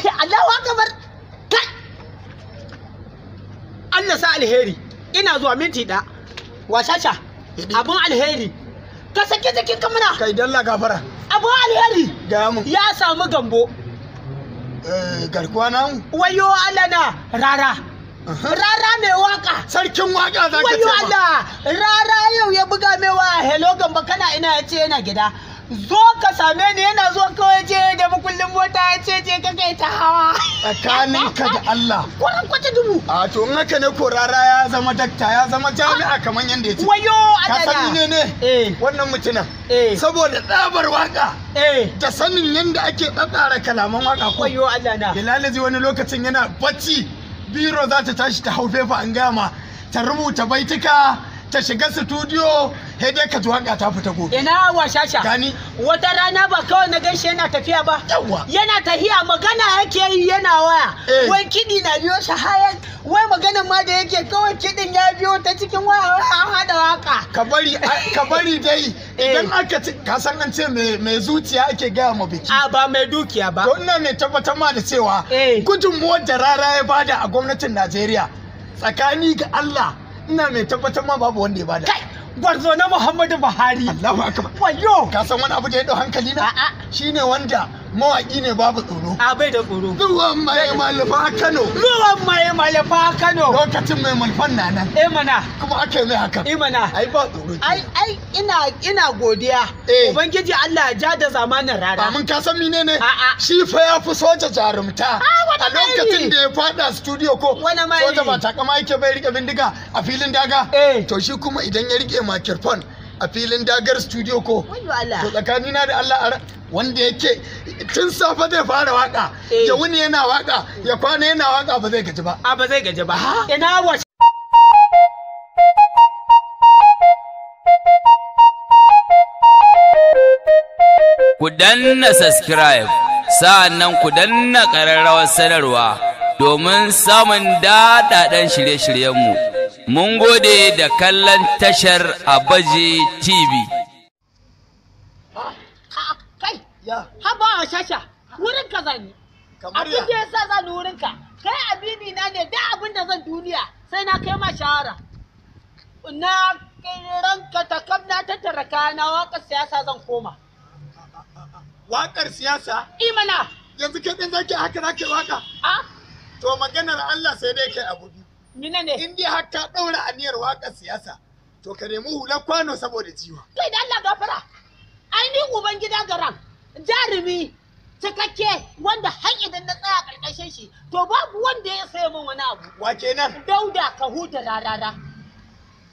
Allahu akbar. Kai. Allah sa alheri. Ina zuwa minti ɗaya. Washasha. Abun alheri. Ka sake jikin ka muna. Kai dalla gafara. Abun alheri. Gaya mun. Ya samu Gambo. Garkuwa namu. Wayo Allah na rara. Rara mai waka. Sarkin waka za ka Wayo ce ma. Allah. Rara yau ya buga mai waya. Hello Gambo, kana ina? Ya ce yana gida. Zo ka same ni. Yana zuwa kawai ce da makullin mota, ya ce je ka kai ta hawa. Tsakaninka da Allah. Kwaran kwace dubu. A to in haka ne ko rara ya zama dakta, ya zama jami'a kamar yadda ya ce. Wayo Ka Allah san na. ne ne? Eh. Wannan mutumin. Eh. Saboda tsabar waka da sanin yadda ake tsatsara kalaman waka ko. Wayo Allah na. Bilalazi wani lokacin yana bacci, biro za ta tashi ta hau fefa, an gama ta rubuta baituka, ta shiga studio, sai dai ka ji waka ta fita gobe. Ina washasha. Gani. Wata rana ba kawai na gaishe yana tafiya ba. Yawwa. Yana tafiya magana yake yi yana waya. Eh. Wai kiɗi na biyo shi hayan. Wai maganan ma da yake kawai kiɗin ya biyo ta cikin waya, wai an haɗa waka. Ka bari dai idan aka ci, ka san an ce mai zuciya ake gaya ma biki. A ba mai dukiya ba. To ina mai tabbatar ma da cewa gudunmuwar da rara ya bada a gwamnatin Najeriya, tsakani ga Allah, ina mai tabbatar ma babu wanda ya bada. Kai, gwarzo na Muhammadu Buhari. Allahu akbar. Wayo. Ka san wani abu da ya dau hankali na? A'a. Shine wanda mawaki ne babu tsoro. A bai da tsoro. Zuwan mai malfa Kano. Ruwan mai malafa Kano. Lokacin mai malfan na nan. Eh mana. Kuma aka yi mai hakan. Eh mana. Ai ba tsoro. Ai ina godiya. Eh. Ubangiji Allah ya ja da zamanin rara. Ba mun ka san mene ne? A'a. Shi fa ya fi soja jarumta. Wani A lokacin mairi. da ya fada studio ko Wani mairi. soja ba takama yake bai rike bindiga a filin daga. Eh. To shi kuma idan ya rike microphone a filin dagar studio ko. Wayo Allah. To tsakanina da Allah wanda yake tun safe zai fara waka, Eh. ya wuni yana waka, ya kwana yana waka, ba zai gaji ba. A ba zai gaji ba. Ina wa Ku danna subscribe, sa'an nan ku danna ƙararrawar sanarwa domin samun daɗaɗɗen shirye-shiryenmu. Mun gode da kallon tashar Abaji TV. A'a, kai. Ya. Haba a shasha. Wurin ka zani. Kamar Abin da ya. ya sa zani wurin ka. Kai amini na ne, da abin da zan duniya sai na kai ma shawara. Na ranka ta kam na tattara kayana, waƙar siyasa zan koma. Wakar siyasa? Imana. Yanzu kai din zaki haka zaki waka? A To maganar Allah sai dai kai abu biyu. Mina ne. In dai har ka ɗaura aniyar waƙar siyasa, to ka nemi hular kwano saboda jiwa. Kai da Allah gafara. Ai ni uban gida garan jarumi cikakke wanda har idan na tsaya karkashin shi to babu wanda ya saya min wani abu. Wa kenan? Dauda ka huta rarara.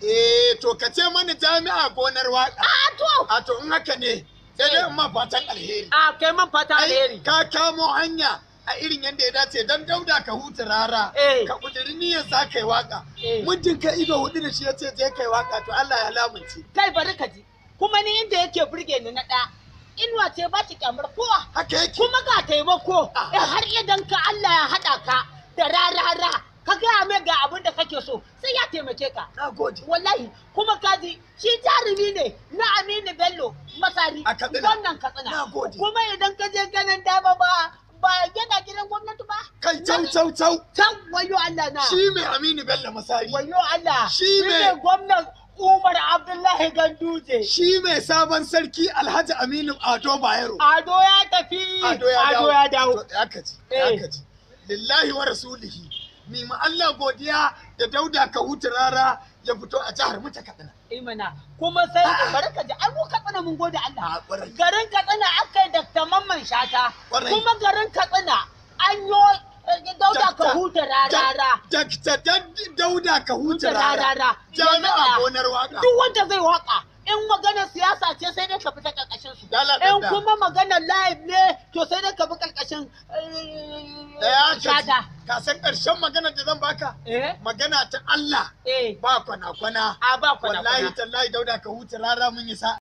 Eh, to ka ce mani jami'a gonar waƙa. A to. A to in haka ne, sai dai in ma fatan alheri. A kai man fata Ai, alheri. ka kamo hanya a irin yadda ya dace don Dauda ka huta rara. Eh. Ka ƙudiri niyyar za ka yi waƙa. Eh. Muddin ka ido hudu da shi ya ce je ka yi waƙa, to Allah ya lamunce. Kai, bari ka ji. Kuma ni inda yake burge ni na ɗaya. Inuwa ce ba ki kyamar kowa. Haka yake. Kuma ga taimako. Ah. In har idan ka Allah ya haɗa ka da rarara ka gaya mai ga abin da kake so, sai ya taimake ka. Na gode. Wallahi kuma kaji shi jarumi ne na Aminu Bello Masari. A Katsina. Gwamnan Katsina. Na gode. Kuma idan ka je ganin dama ba ba yana gidan gwamnati ba. Kai, cau cau cau. Can wayo Allah na. Shi mai Aminu Bello Masari. Wayo Allah. Shi ne gwamnan Umar Abdullahi Ganduje. Shi mai sabon sarki Alhaji Aminu Ado Bayero. Ado ya tafi. Ado ya dawo. Ado ya dawo. To, ya kaji, Eh. ya kaji. Lillahi wa rasulihi. Mi ma Allah godiya da Dauda ka huta rara ya fito a jihar mu ta Katsina. Imana kuma sai bari ka ji, ai mu Katsina mun gode Allah. A, ƙwarai. Garin Katsina aka yi Dr. Mamman Shata. Ƙwarai. Kuma garin Katsina an yo Dauda ka huta rarara. Dakta Dauda ka huta Huta rara. rarara. Jami'a gonar waka. Duk wanda zai waka in maganar siyasa ce sai dai ka fita karkashin su. Dala, In dala. kuma maganar live ne to sai dai ka bi karkashin Daya ka ji. Shata. Ka san ƙarshen maganar da zan baka? Eh? Magana ta Allah Eh. ba kwana-kwana. A ba kwana-kwana. Wallahi tallahi Dauda ka huta rara mun yi sa'a.